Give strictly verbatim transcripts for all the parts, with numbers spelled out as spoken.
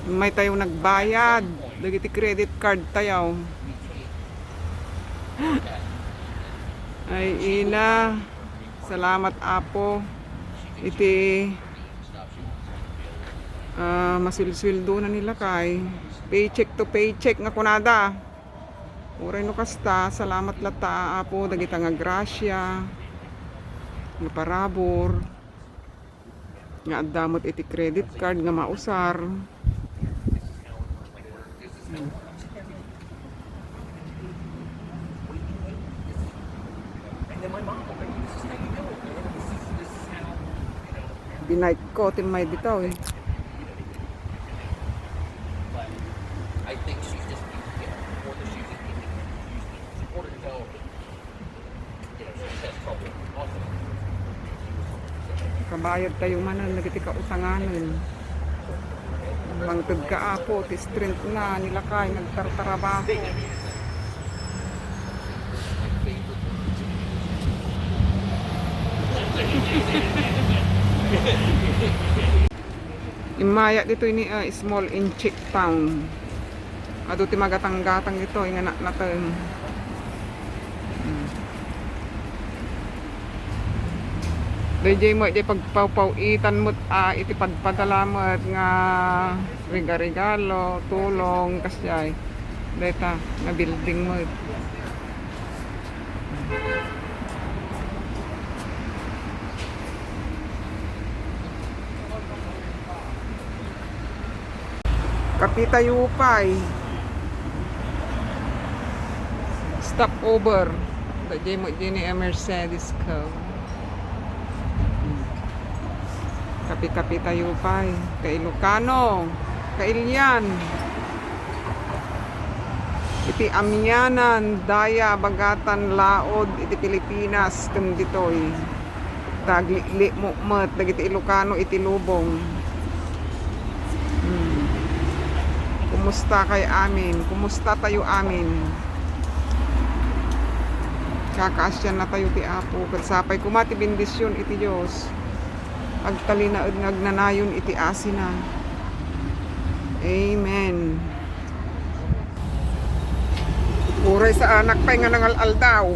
Immay tayo nagbayad dagiti credit card tayo. Ay, ina. Salamat, Apo. Iti, ah, masulsueldo na ni lakay. Paycheck to paycheck nga kunada. Uray no kasta, salamat latta, Apo, dagita nga grasia, nga parabur, nga adda met iti credit card nga mausar. Binike ko, timmay dito eh. Kabayad tayo manen dagiti kautanganen. Mangted ka, Apo, ti strength na ni lakay nagtartarabaho. Immay ditoy ni, ah, small Inchik town. Adu ti magatang-gatang ditoy nga natnateng. Hmm. Daydiay met, diay pagpawpaw-itan met, ah, iti padpadala met nga riga-rigalo, tulong, kasdiay. Dayta, nga building met. Kape tayo pay. Stop over. Daydiay met diay ni Mercedes ko. Kape-kape tayo pay. Ka-Ilocano, ka-Ilian. Iti amianan, daya, bagatan, laod iti Pilipinas ken ditoy. Tagliklikmo met dagiti Ilocano iti lubong. Hmm. Kumusta kay amin? Kumusta tayo amin? Kakaasian na tayo ti Apo, ket sapay koma ti bendision iti Dios. Agtalinaed nga agnanayon iti asina. Amen. Uray saanak pay nga nangal-aldaw.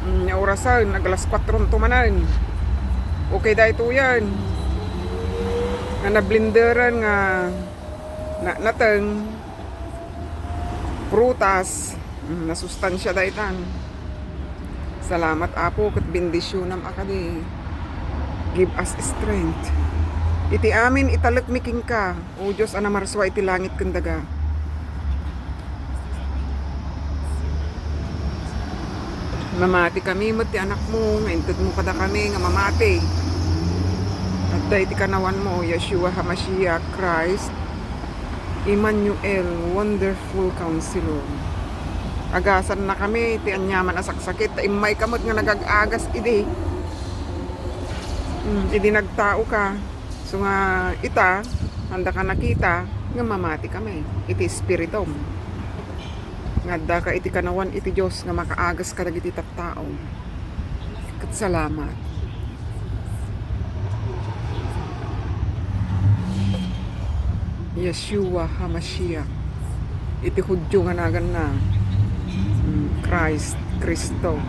Mm, nga orasen, ag alas kuatro to manen. Okay daytoyen. Nga nablenderen nga na-, nateng prutas. Mm, nasustansia daytan. Salamat, Apo, ket bendisionam a kadi. Give us strength. Iti amin, italekmi kenka. O Dios a namarsua iti langit ken daga. Mamati kami met ti anakmo, nga intedmo kadakami nga mamati. Adda iti kanawanmo, Yeshua HaMashiach, Christ, Emmanuel, Wonderful Counselor. Agasanna kami iti aniaman a saksakit, ta immayka met nga nagag-agas idi. Hmm, idi nagtaoka. So nga ita, haandaka nakita nga mamati kami iti espiritum. Nga addaka iti kanawan iti Dios nga makaagas kadagiti tattao. Ket salamat. Yeshua HaMashiach. Iti Judio nga naganna, mm, Christ, Cristo.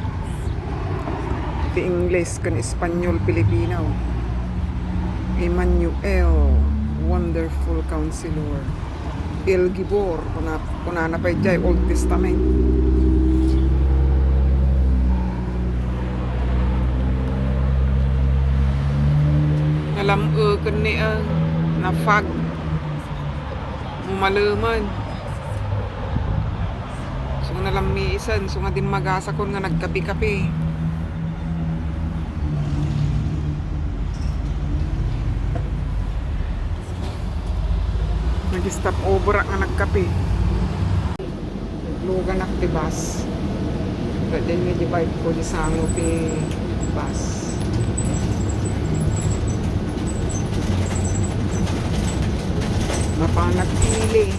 Iti Ingles ken Espanyol, Pilipino. Emmanuel, Wonderful Counselor. El Gibor, kuna, kunana pay diay Old Testament. Nalam-eken ni, ah, na-fog. Umaleman. So nga nalammiisen, so nga dimmagasakon nga nagkape-kape. Nag-stop over nga nagkape. Nagluganak ti bus. Ket diay met ti bike ko, diay sango ti bus. Mapanak ili.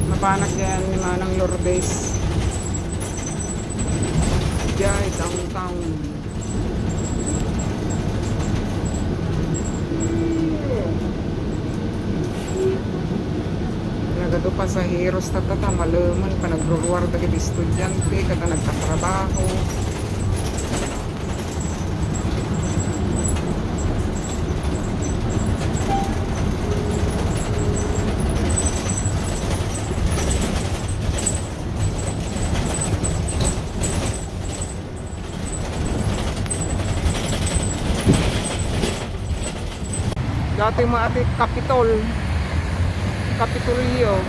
Mapanak diay ni Manang Lourdes. Diay downtown. Ito, pasaheros tatta, ta malemen, panagruruar dagiti estudiante, kada nagtatrabaho. Dati met ti Capitol, Kapitolyo,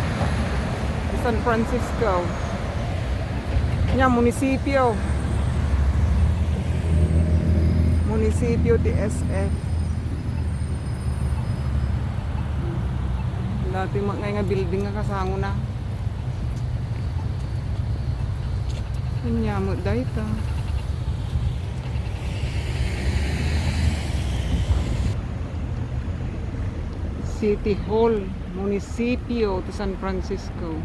San Francisco. Nia, munisipio. Munisipio ti S F. Dati met ngay nga building nga kasangona. Ania met dayta. City Hall, Munisipio ti San Francisco.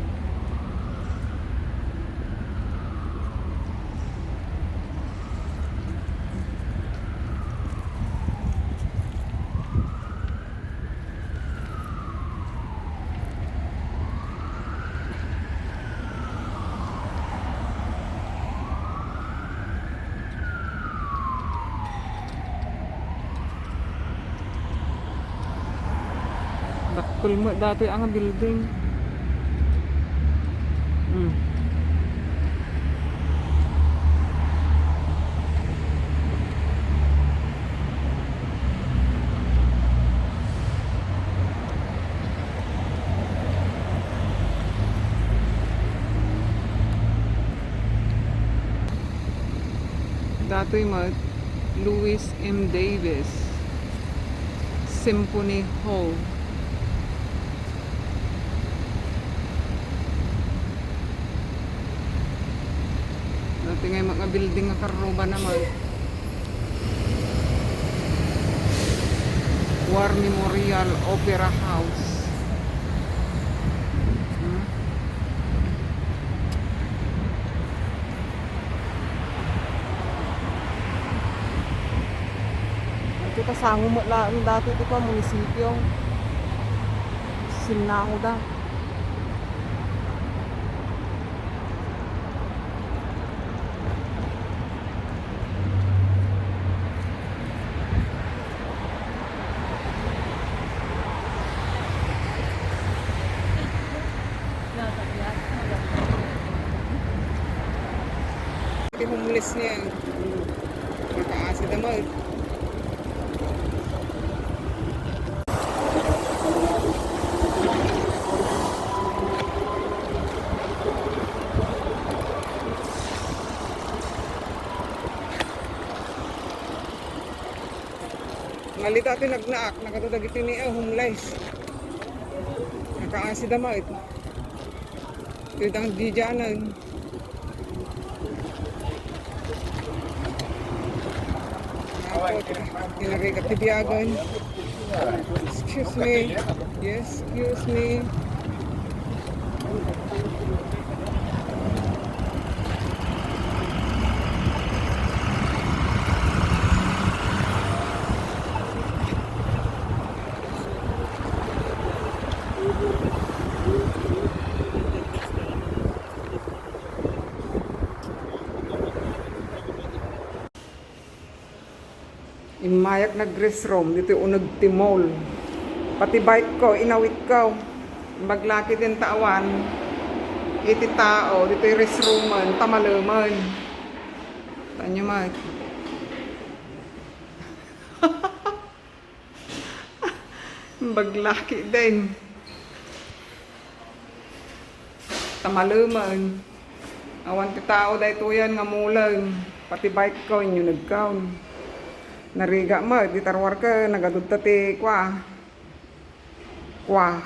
Dakkel met datoy a nga building. Hmm. Datoy met, Louis M. Davis Symphony Hall. Dati ngay mga building nga karruba naman. War Memorial Opera House. Hmm? Iti kasango met laeng dati iti pa munisipio. Sinnaoda. Ti homeless niya. Mataas ita mo. Malita ti nagnaak, nagadu dagiti ni, ah, homeless. Nakaasi da met. Iti dang didianan. Apo, tinarigat ti biagan. Excuse me. Yes, excuse me. Immayak nag-restroom ditoy uneg ti mall. Pati bike ko, inawitko. Imbag la ketdi ta awan iti tao ditoy restroomen, ta malemen. Tanyo met. Imbag la ketdin. Ta malemen. Awan ti tao daytoyen nga muleng. Pati bike ko, inyo nagkaon. Narigat met, di ta ruar ket nagadudta ti kua. Kua.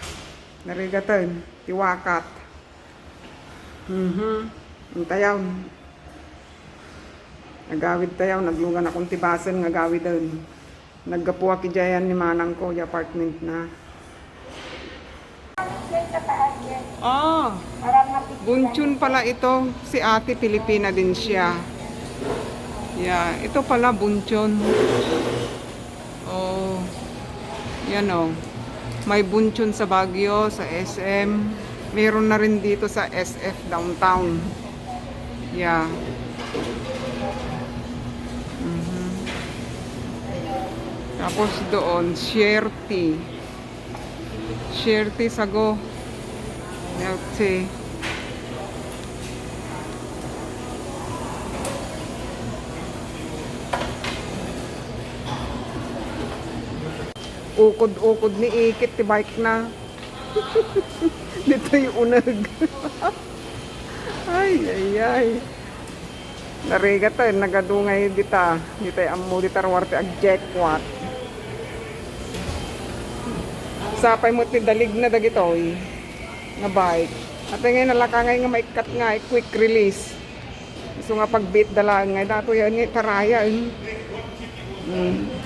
Narigaten, ti wakat. Mhm. Intayaw. Nagawid tayaw, naglugan akon ti basen nga gawiden. Naggapuak idiayan ni manangko, di apartment na. Ah, Bunchon pala ito. Si ate, Pilipina din siya. Yeah, ito pala, Bunchon. Oh, yan oh. May Bunchon sa Baguio, sa S M. Meron na rin dito sa S F downtown. Yeah. Mhm. Tapos doon, Share Tea. Share Tea Sago. Milk tea. Ukod-ukod ni Ikit ti bike na. Ditoy uneg. Ay, ay, ay. Narigat tayo, nagadu ngay dita. Dita ammo, dita ruwar ti agjekwat. Sapay mo ti dalig na dagitoy nga bike. At ngay nalaka ngay nga maikkat nga, eh, quick release. Isu nga pagbiit da laeng nga, dato yan nga taraya, eh. Mm.